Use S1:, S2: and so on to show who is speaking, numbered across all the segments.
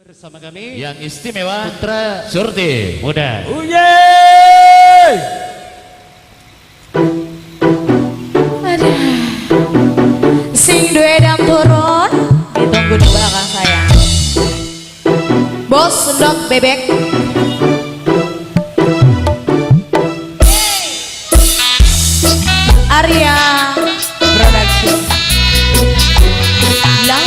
S1: Bersama kami
S2: yang istimewa
S1: Putra
S2: Surti
S1: Muda.
S2: Uye.
S3: Aduh. Sing duwe dam turun ditunggu di belakang saya. Bos sendok bebek. Arya Production. Lah.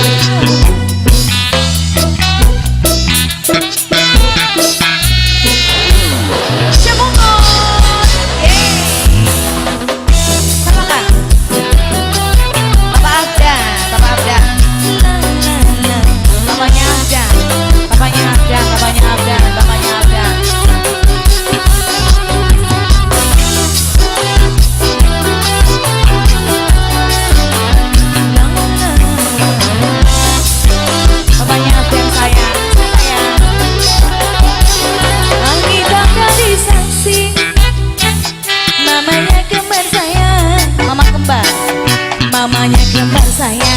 S3: Mamanya kembar saya,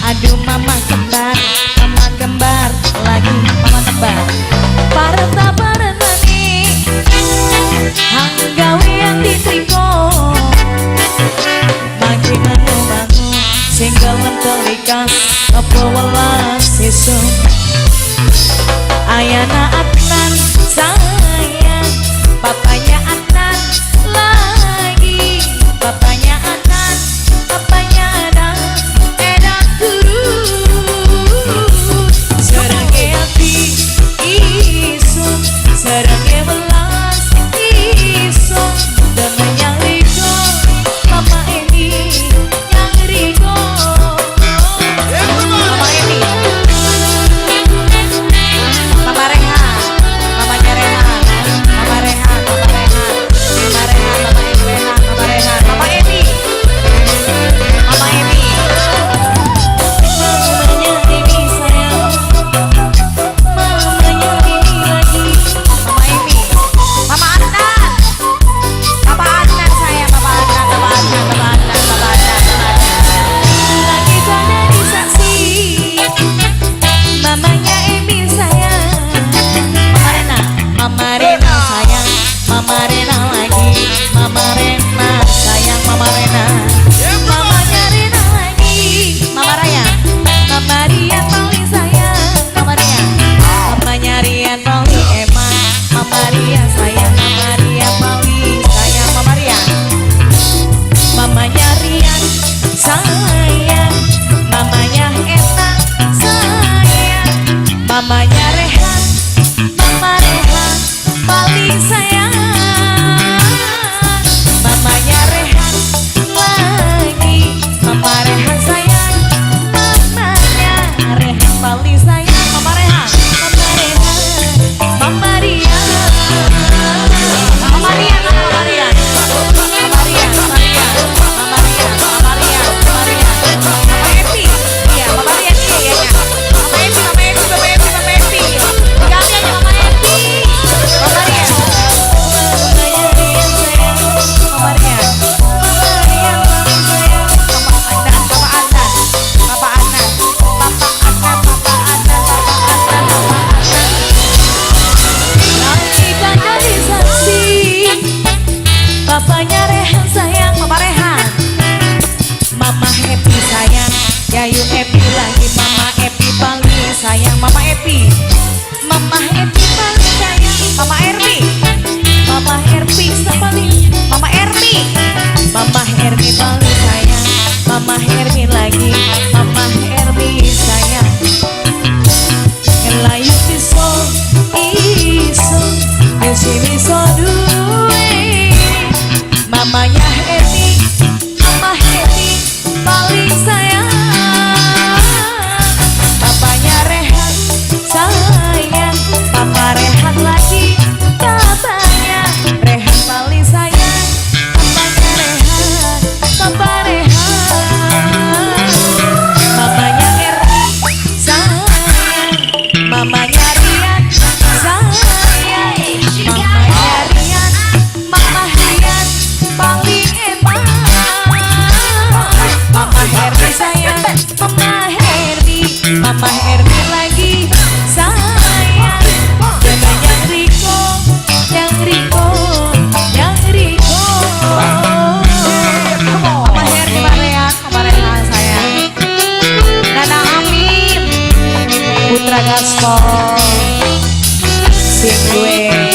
S3: aduh mama kembar lagi mama kembar. Parta parenani, hanggawean ditriko, maki manu mangu, single mentelikas, apa welas isu. Ayana Adnan sayang, papanya Adnan lagi, papanya Adnan. Papanya ada enak turut serangke api isu serangke welas isu dan yang riko mama ini yang riko mama ini mama Reha mamanya Reha mama Reha mama Reha mama Reha mama Reha mama Reha mama Emi Mama Emi, mamanya Emi sayang, mamanya Emi lagi, Mama Emi. Gaspol. Sing duwe